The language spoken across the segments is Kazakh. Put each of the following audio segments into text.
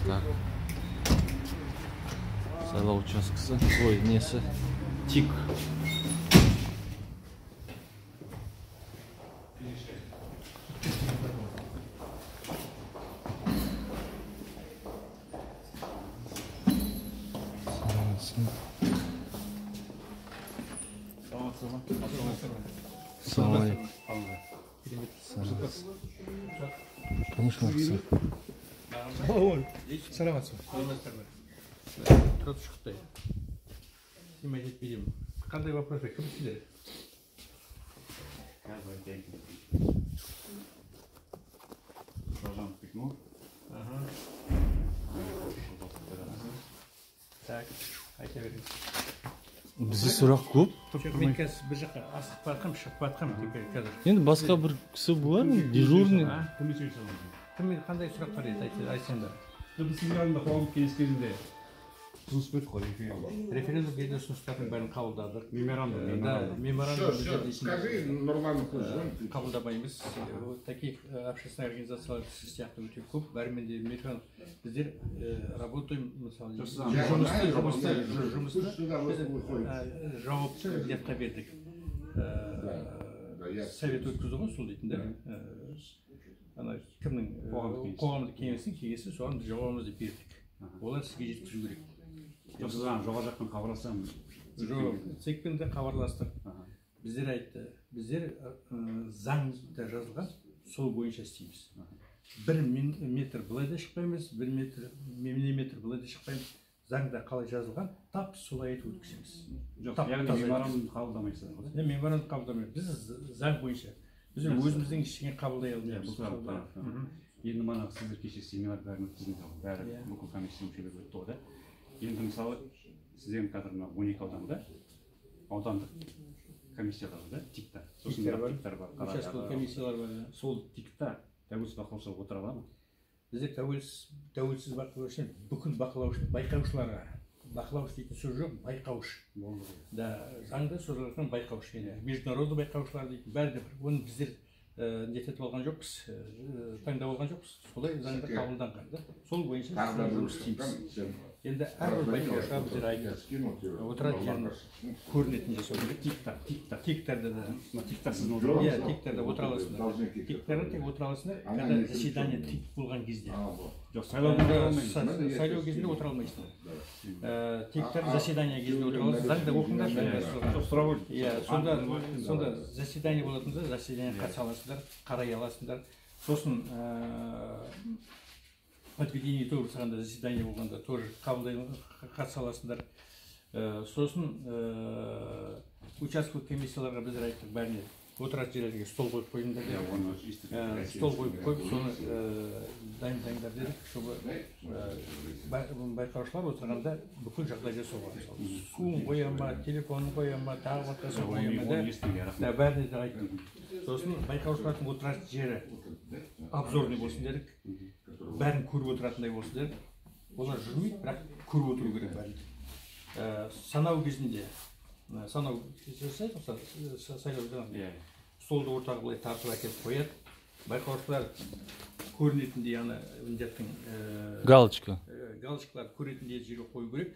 Так. Сайлау учаскесі, ой, несі, ТИК. Ассалаумағалейкум. Конечно, саламатсыз. Тұрады шықты. Снимать етпеймін. Қандай вопрос? Кімсіздер? Так, айта беріңіз. Бізде сұрақ көп. Мен қазір бір жаққа асығып баратқам, шығып баратқам қазір. Енді басқа бір кісі болар ма? Дежурный. Кіммен қандай сұрақ бар еді, айтсаңдар. Біз сіздің алдында қоғамдық кеңес кезінде ұсыныс бердік қой. Референдум кезінде ұсыныстардың бәрін қабылдадық. Меморандум. Меморандум. Скажи Нұрлану пусть звонит. Қабылдамаймыз. Таких общественных организациялар сіз сияқты өте көп. Бәрімен де біздер работаем, мысалы, жұмысты жауапты міндетке бердік. Совет өткізді ғой сол дейтін, да? Ана кімнің қоғамдық кеңестің кеңесі, соған біз жауабымызды бердік. Олар сізге жеткізу керек. Жоқ, сіз ана жоғары жақтан хабарласам. Жоқ, ЦИК-пен де хабарластық. Біздер айтты, біздер заңда жазылған, сол бойынша істейміз. 1 метр былай да шықпаймыз, 1 метр, миллиметр былай да шықпаймыз. Заңда қалай жазылған, тап солай етіп өткіземіз. Жоқ, яғни меморандум қабылдамайсыздар ғой? Меморандум қабылдамаймыз. Біз заң бойынша. Біз өзіміздің ештеңе қабылдай алмаймыз. Енді мана сіздер кеше семинар бәрін өткіздіңіздер ғой, бәрі бүкіл комиссия мүшелері өтті ғой да. Енді мысалы сіздердің қазір мына 12 ауданда аудандық комиссиялар бар да, ТИК-та. Сосын ТИК-тар бар, учаскелік комиссиялар бар. Сол ТИК-та тәуелсіз бақылаушылар отыра ала ма? Бізде тәуелсіз бақылаушы, бүкіл бақылаушы, байқаушыларға. Бақылаушы дейтін сөз жоқ, байқаушы. Да, заңда сөз жоқ, байқаушы. Енді международный байқаушылар дейтін бәрі де бар. Оны біздер нететіп алған жоқпыз, таңдап алған жоқпыз. Солай заңда қабылданған да. Сол бойынша жұмыс істейміз. Енді әрбір байқаушыға біздер айттық. Отыратын жерін көрінетін жасау керек. ТИК-та. ТИК-тарда да. ТИК-та сіздің отыра аласыздар. Иә, ТИК-тарда отыра аласыңдар. ТИК-тарда тек отыра аласыңдар, когда заседание ТИК болған кезде. Жоқ, сайлау кезінде алмаймыз. Сайлау кезінде отыра алмайсыңдар. ТИК-тар заседание кезінде отыра аласыңдар. Заңда оқыңдар, заңда жазылған. Жоқ, сұрап ой. Иә, сонда заседание болатын болса, заседание қатыса аласыңдар, қарай аласыңдар. Сосын подведение итогов жасағанда, заседание болғанда тоже қабылдай қатыса аласыңдар. Сосын учаскелік комиссияларға біздер айттық, бәріне отыратын жерлерге стол қойып қойыңдар дедік. Стол қойып қойып, соны дайындаңдар дедік, чтобы байқаушылар отырғанда бүкіл жағдай жасауға. Мысалы, суын қоя ма, телефонын қоя ма, тағы басқасын қоя ма, да, бәріне де айттық. Сосын байқаушылардың отыратын жері обзорный болсын дедік, бәрін көріп отыратындай болсын дедік. Олар жүрмейді, бірақ көріп отыру керек бәрін. Санау кезінде, санау жасайды, мысалы, сайлау жаңағы столды ортаға былай тартып әкеліп қояды. Байқаушылар көрінетіндей ана міндеттің галочка. Галочкаларды көретіндей жерге қою керек.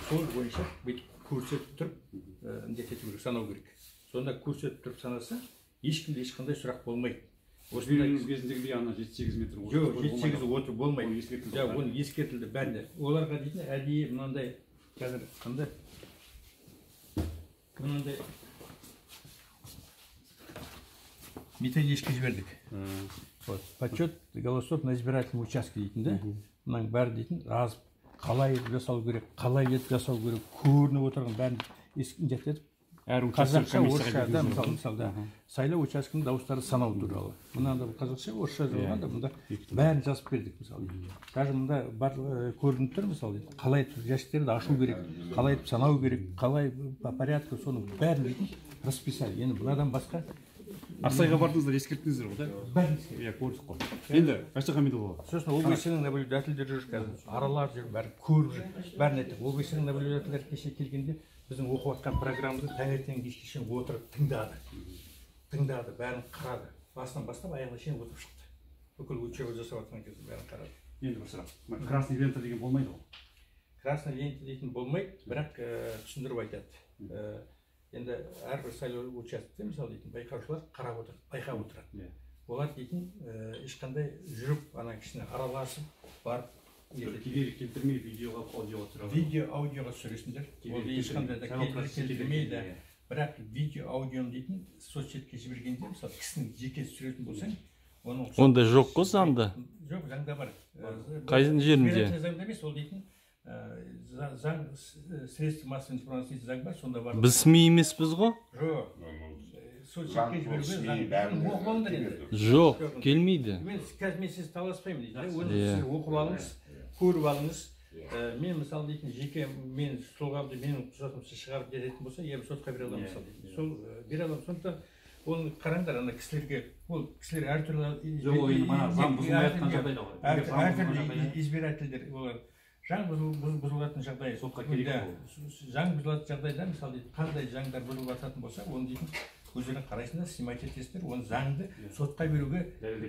Сол бойынша бүйтіп көрсетіп тұрып міндет ету керек, санау керек. Сонда көрсетіп тұрып санаса, ешкімде ешқандай сұрақ болмайды. Осындай кезіндегідей ана 7-8 метр жоқ, 7-8 отыр болмайды. Оны Оны ескертілді бәріне. Оларға дейтін әдейі мынандай қазір қандай мынандай методичка жібердік. Вот, подсчет голосов на избирательном участке дейтін да. Мынаның бәрі дейтін жазып, қалай жасау керек, қалай етіп жасау керек, көрініп отырған бәрін ескертіп, қазақша, орысша да, мысалы, да, сайлау учаскесінің дауыстары санау туралы. Мынанда қазақша, орысша жазылған да, мында бәрін жазып бердік, мысалы. Даже мында бар көрініп тұр, мысалы, қалай етіп жәшіктерді ашу керек, қалай етіп санау керек, қалай по порядку, соның бәрін дейтін расписали. Енді бұлардан басқа Ақсайға бардыңыздар, ескерттіңіздер ғой, да? Бәрін ескерттік. Иә, көрдік қой. Енді Бәшір Хамидұлы. Сосын ОБСЕ-нің наблюдательдері жүр қазір, аралап жүр, бәрін көріп жүр. Бәрін айттық. ОБСЕ-нің наблюдательдері кеше келгенде біздің оқып жатқан программамызды таңертең кешке шейін отырып тыңдады. Тыңдады, бәрін қарады. Басынан бастап аяғына шейін отырып шықты. Бүкіл учеба жасап жатқан кезде бәрін қарады. Енді бір сұрақ. Красный лента деген болмайды ғой? Красный лента дейтін болмайды, бірақ түсіндіріп айтады. Енді әрбір сайлау учаскеде, мысалы дейтін, байқаушылар қарап отырады, байқап отырады. Олар дейтін ешқандай жүріп, ана кісіні араласып барып кедергі келтірмей видеоға, аудиоға түсіре алады. Видео, аудиоға түсіресіңдер. Ол ешқандай да кедергі келтірмейді. Бірақ видео, аудионы дейтін соцсетке жібергенде, мысалы, кісінің жеке түсіретін болсаң, оның Ондай жоқ қой заңда. Жоқ, заңда бар. Қай жерінде? Заңда емес, ол дейтін заң, средства массовой информации дейтін заң бар, сонда бар. Біз СМИ емеспіз ғой? Жоқ. Соцсетке жіберуге заң оқып алыңдар енді. Жоқ, келмейді. Мен қазір мен сізді таласпаймын дейді. Оны сіз оқып алыңыз, көріп алыңыз. Мен мысалы дейтін жеке мен тұлғамды, менің құжатымды шығарып беретін болса, я сотқа бере аламын мысалы дейтін. Сол бере аламын. Сондықтан оны қараңдар, ана кісілерге, ол кісілер әртүрлі Жоқ, ол енді мана заң бұзылмай жатқан жағдайда ғой. Әртүрлі избирательдер олар. Заң бұзылатын жағдай сотқа керек ол. Заң бұзылатын жағдайда, мысалы дейтін, қандай заңдар бұзылып жататын болса, оны дейтін өздерің қарайсыңдар, снимать етесіңдер, оны заңды сотқа беруге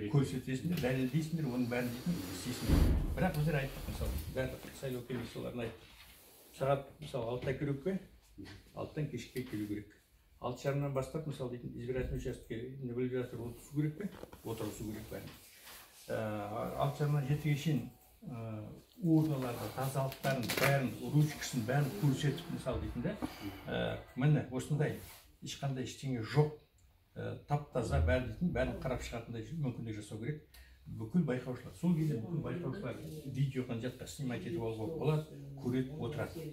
көрсетесіңдер, дәлелдейсіңдер, оның бәрін дейтін істейсіңдер. Бірақ біздер айттық, мысалы, барлық сайлау комиссияларына айттық. Сағат, мысалы, 6-да келу керек пе? 6-дан кешікпей келу керек. 6:30-нан бастап, мысалы, дейтін избирательный участке наблюдатор отырғызу керек пе? Отырғызу керек бәрін. 6:30-нан 7-ге шейін урналарды, тазалықтарын, бәрін, ручкасын бәрін көрсетіп, мысалы дейтін де, міне осындай ешқандай ештеңе жоқ, тап-таза бәрі дейтін, бәрін қарап шығатындай мүмкіндік жасау керек. Бүкіл байқаушылар, сол кезде бүкіл байқаушылар видеоған жатқа снимать етіп алуға болады, көреді, отырады.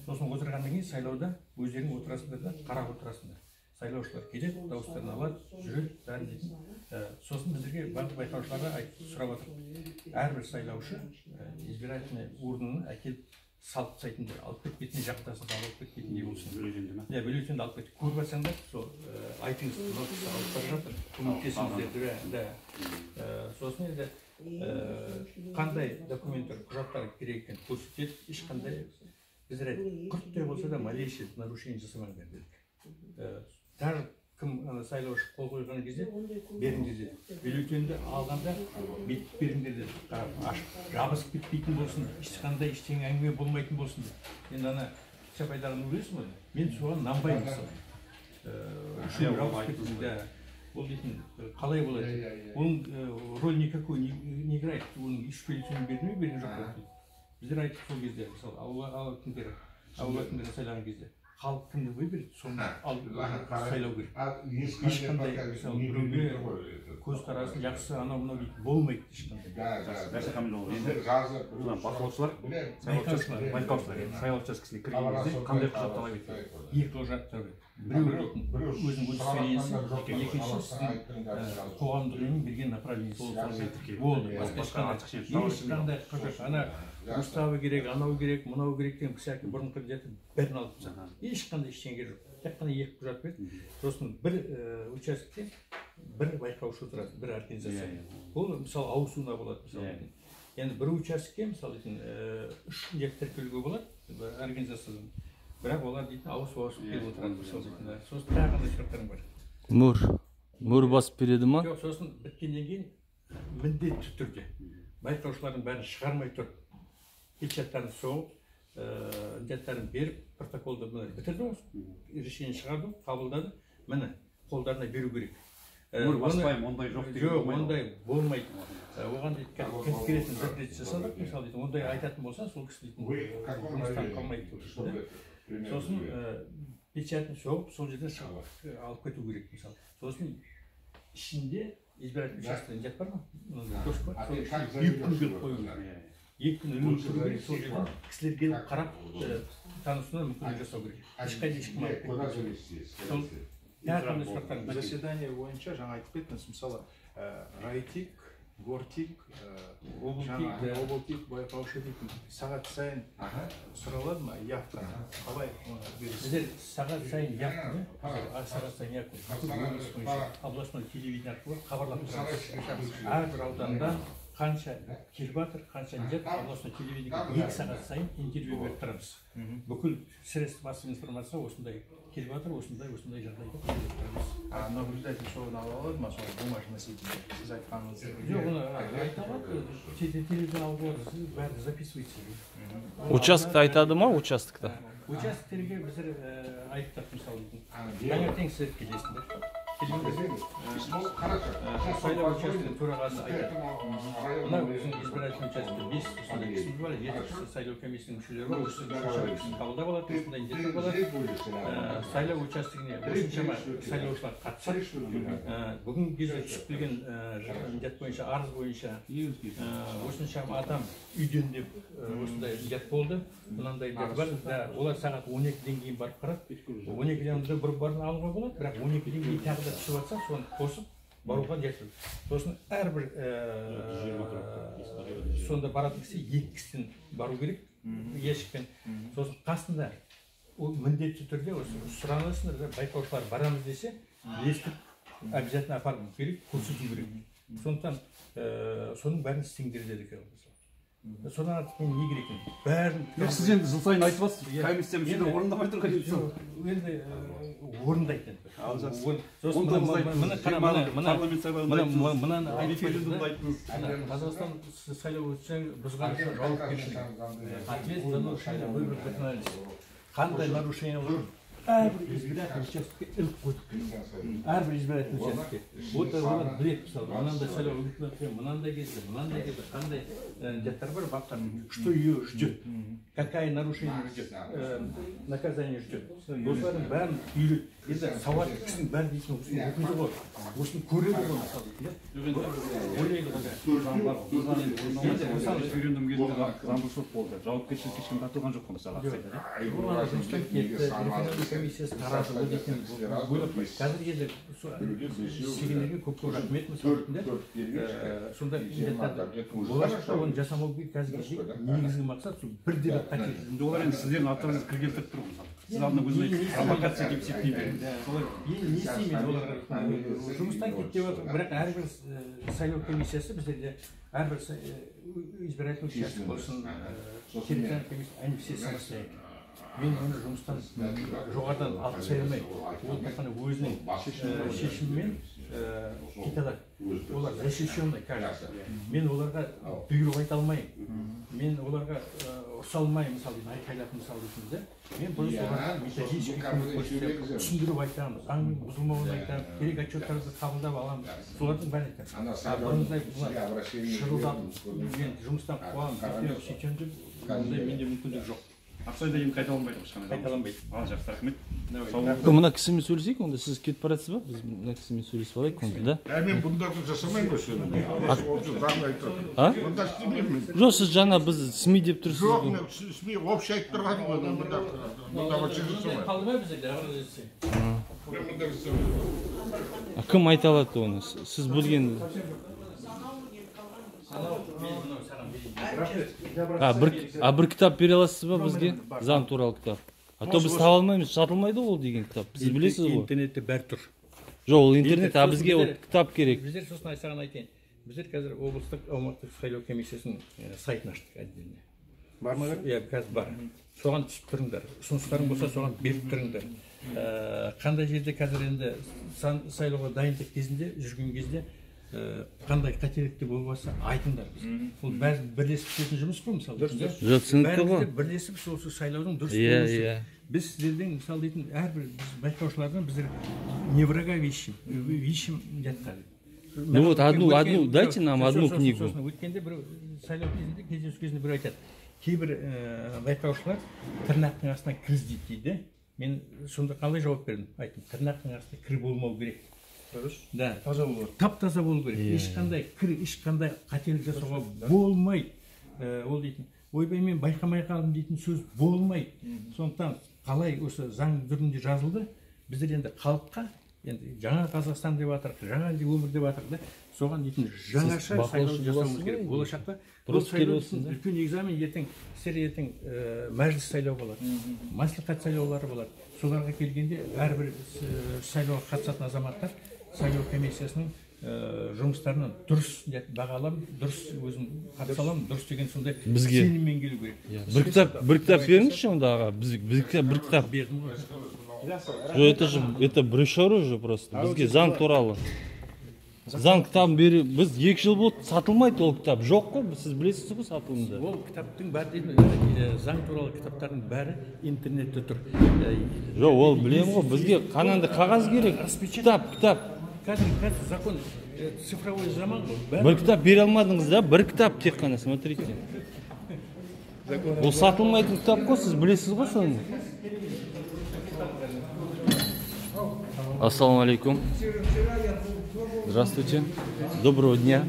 Сосын отырғаннан кейін сайлауда өздерің отырасыңдар да қарап отырасыңдар. Сайлаушылар келеді, дауыстарын алады, жүреді, бәрін дейтін. Сосын біздерге барлық байқаушыларға айтып сұрап жатыр. Әрбір сайлаушы избирательный урнаны әкеліп салып тастайтындар, алып кетіп кететін, жақтасын алып кетпейтіндей болсын. Бюллетенді ме? Иә, бюллетенді алып кетіп, көріп жатсаңдар, сол айтыңыз, мынау кісі алып бара жатыр, көмектесіңіздер деп, да. Сосын енді қандай документтер, құжаттар керек екенін көрсетеді, ешқандай біздер айттық, құрттай болса да малейший нарушение жасамаңдар дедік. Даже кім ана сайлаушы қол қойған кезде беріңдер деді. Бюллетенді алғанда бүйтіп беріңдер деді. Қарап, ашып, жабысып кетпейтін болсын, ешқандай ештеңе әңгіме болмайтын болсын деп. Енді ана Шапайдағыны білесің ғой, мен соған нанбаймын мысалы. Жабысып кетті, да. Ол дейтін қалай болады? Оның роль никакой не играет. Оның үш бюллетень берді ме, берген жоқ па дейді. Біздер айттық сол кезде, мысалы, ауыл әкімдері сайлаған кезде халық кімді выберет, соны алып сайлау керек. Ешқандай, мысалы, біреуге көзқарасын жақсы, анау мынау дейтін болмайды ешқандай. Бәсе Камилұлы, енді бақылаушылар, байқаушылар, сайлау учаскесіне кірген кезде қандай құжат талап етеді? Екі құжат талап етеді. Біреу дейтін өзінің удостоверениесі, екіншісі сіздің қоғамдық ұйымның берген направлениесі. Болды, басқа ешқандай құжат. Ана уставы керек, анау керек, мынау керек деген всякий бұрынғы деді бәрін алып тастады. Ешқандай ештеңе керек жоқ. Тек қана екі құжат берді. Сосын бір учаскеде бір байқаушы отырады, бір организация. Ол мысалы ауысуына болады, мысалы. Енді бір учаскеге, мысалы, дейтін, 3 рет тіркелуге болады бір организациядан. Бірақ олар дейтін ауысып-ауысып келіп отырады, мысалы, дейтін. Сосын тағы қандай сұрақтарың бар? Мөр басып береді ма? Жоқ, сосын біткеннен кейін міндетті түрде байқаушылардың бәрін шығармай тұрып, печаттарын соғып, міндеттерін беріп, протоколды міне бітірді ғой, решение шығарды, қабылдады, міне қолдарына беру керек. Мөр баспаймын, ондай жоқ деген Жоқ, ондай болмайды. Оған дейді, конкретно запрет жасадық, мысалы дейтін, ондай айтатын болса, сол кісі дейтін жұмыстан қалмайды. Сосын печатын соғып, сол жерден шығып алып кету керек, мысалы. Сосын ішінде избирательный участок жат бар ма? Дос бар. Сол 2 күн келіп қою керек. 2 күн ілініп тұру керек, сол жерден кісілер келіп қарап, танысуына мүмкіндік жасау керек. Ешқайда ешкім алып кетпейді. Сол тағы қандай сұрақтарыңыз бар? Заседание бойынша жаңа айтып кеттіңіз, мысалы, райтик, гортик, облтик байқаушы дейтін сағат сайын сұралады ма явка? Қалай оны бересіз? Біздер сағат сайын явканы, сағат сайын явканы бүкіл облыс бойынша областной телевидение арқылы хабарлап тұрамыз. Әрбір аудандан Қанша келіп жатыр, қанша нет, областной телевидение 2 сағат сайын интервью беріп тұрамыз. Бүкіл средства массовой информация осындай келіп жатыр, осындай жағдайда беріп тұрамыз. А наблюдатель соны ала алады ма, сол бумажный носитель, сіз айтқаныңыз? Жоқ, оны айта алады, телевизор алуға болады, бәрі записывается. Участокта айтады ма, участокта? Участоктерге біздер айттық, мысалы, таңертең сіздер келесіңдер. Сайлау учаскесінің төрағасы айтады. Мына өзінің избирательный учаскеде 5 осындай кісіміз бар, 7 кісі сайлау комиссиясының мүшелері бар, осынша кісіні қабылдап алады, осындай міндеттер болады. Сайлау учаскесіне осыншама сайлаушылар қатысады. Бүгінгі кезде түсіп келген міндет бойынша, арыз бойынша осыншама адам үйден деп осындай міндет болды, мынандай міндет бар. Олар сағат 12-ден кейін барып қарады. 12-ден де бір барын алуға болады, бірақ 12-ден кейін тағы да түсіп жатса, соны қосып баруға жетеді. Сосын әрбір сонда баратын кісі 2 кісіден бару керек ящикпен. Сосын қасында ол міндетті түрде осы сұранасыңдар, байқаушылар барамыз десе, ілестіріп обязательно апару керек, көрсету керек. Сондықтан соның бәрін істеңдер дедік. Содан артық мен не керек енді? Бәрін. Сіз енді жыл сайын айтып жатсыз, комиссия мүшелері орындамай тұр ғой енді. Енді орындайды енді. Сосын парламент сайлауында айттыңыз, мынаны референдумда айттыңыз. Қазақстан сайлау өтсе бұзған үшін жауапкершілік. Ответственность за нарушение выборов законодательства. Қандай нарушение olur? Әрбір избирательный участокке іліп қойдық. Әрбір избирательный участокке. Вот олар біледі, мысалы, мынандай сайлау өтіп, мынандай кезде, мынандай кезде қандай міндеттер бар, баптар, что ее ждет, какая нарушение ждет, наказание ждет. Осылардың бәрін үйрет. Енді сауатты кісінің бәрі дейтін осыны оқиды ғой, осыны көреді ғой, мысалы, ойлайды ғой. Референдум кезінде заң бұзушылық болды, жауапкершілік ешкім тартылған жоқ қой, мысалы, Ақсайда. Жұмыстан кетті, референдум комиссиясы қарады, ол дейтін бөліп. Қазір енді істегендерге көп-көп рахмет, мысалы, сондай міндеттерді болашақта оны жасамау керек. Қазіргі негізгі мақсат сол бірде бір қателік. Енді олар енді сіздердің аттарыңызды кір келтіріп тұр ғой, мысалы. Сіз алдына өзіңіз провокация деп есептей беріңіз. Енді не істеймін енді оларға? Жұмыстан кет деп жатыр, бірақ әрбір сайлау комиссиясы біздерде әрбір избирательный участок болсын, территориальный комиссия, они все самостоятельно. Мен оны жұмыстан жоғарыдан алып тастай алмаймын. Ол тек қана өзінің шешімімен кете алады. Олар защищенный кажется. Мен оларға бұйрық айта алмаймын. Мен оларға ұрса алмаймын, мысалы, айқайлап, мысалы дейтін де. Мен просто оларға методический көмек көрсетемін, түсіндіріп айтамын, заңның бұзылмауын айтамын, керек отчеттарды қабылдап аламын. Солардың бәрін айтамын. Бұрынғыдай шырылдап, мен жұмыстан қуамын, бүйтемін, сөйтемін деп ондай менде мүмкіндік жоқ. Ақсайда енді қайталанбайды ешқандай. Қайталанбайды. Ал жақсы, рахмет. Мына кісімен сөйлесейік, онда сіз кетіп баратсыз ба? Біз мына кісімен сөйлесіп алайық онда, да? Мен бұндарды жасамаймын ғой сені. Заң айтып. Бұнда істемеймін мен. Жоқ, сіз жаңа біз СМИ деп тұрсыз ғой. Жоқ, мен СМИ общий айтып тұрғаным ғой, мен бұнда вообще жасамаймын. Қалды ма біздерде, араласса? Мен бұнда жасамаймын. Кім айта алады оны? Сіз білген. А бір кітап бере аласыз ба бізге? Заң туралы кітап. А то біз таба алмаймыз, сатылмайды ол деген кітап. Сіз білесіз ғой. Интернетте бәрі тұр. Жоқ, ол интернет, а бізге ол кітап керек. Біздер сосын саған айтайын. Біздер қазір облыстық аумақтық сайлау комиссиясының сайтын аштық отдельно. Бар ма? Иә, қазір бар. Соған түсіп тұрыңдар. Ұсыныстарың болса, соған беріп тұрыңдар. Қандай жерде қазір енді сайлауға дайындық кезінде, жүрген кезде қандай қателікті болмаса айтыңдар біз. Ол бәрі бірлесіп істейтін жұмыс қой, мысалы. Жоқ, түсінікті ғой. Бәріміз бірлесіп сол сайлаудың дұрыс болуы. Біз сіздерден, мысалы дейтін, әрбір біз байқаушылардан біздер не врага ищем, ищем жатқан. Ну вот одну дайте нам одну книгу. Сосын өткенде бір сайлау кезінде, кездесу кезінде біреу айтады. Кейбір байқаушылар тырнақтың астына кір іздейді дейді. Мен сонда қалай жауап бердім? Айттым, тырнақтың астына кір болмау керек. Дұрыс. Да. Таза болу керек. Тап-таза болу керек. Ешқандай кір, ешқандай қателік жасауға болмайды. Ол дейтін, ойбай мен байқамай қалдым дейтін сөз болмайды. Сондықтан қалай осы заң түрінде жазылды, біздер енді халыққа, енді жаңа Қазақстан деп жатырық, жаңа өмір деп жатырық да, соған дейтін жаңаша сайлау жасауымыз керек. Болашақта бұл сайлау үлкен экзамен, ертең сіздер ертең мәжіліс сайлау болады, мәслихат сайлаулары болады. Соларға келгенде әрбір сайлауға қатысатын азаматтар сайлау комиссиясының Жұмыстарына дұрыс баға аламын, дұрыс өзім қатыса аламын, дұрыс деген сондай Бізге. сеніммен келу керек. Бір кітап беріңізші онда, аға. Біз бір кітап. Бердім ғой. Жоқ, это же это брошюра же просто. Бізге заң туралы. Заң кітабын беру, біз 2 жыл болды, сатылмайды ол кітап. Жоқ қой, сіз білесіз ғой сатылымды. Ол кітаптың бәрі дейтін, заң туралы кітаптардың бәрі интернетте тұр. Жоқ, ол білемін ғой, бізге қанандай қағаз керек. Кітап. Қазір закон, цифровой заман ғой. Бәрі Бір кітап бере алмадыңыз да, бір кітап тек қана, смотрите. Ол сатылмайтын кітап қой, сіз білесіз ғой соны. Ассаламу алейкум. Здравствуйте. Доброго дня.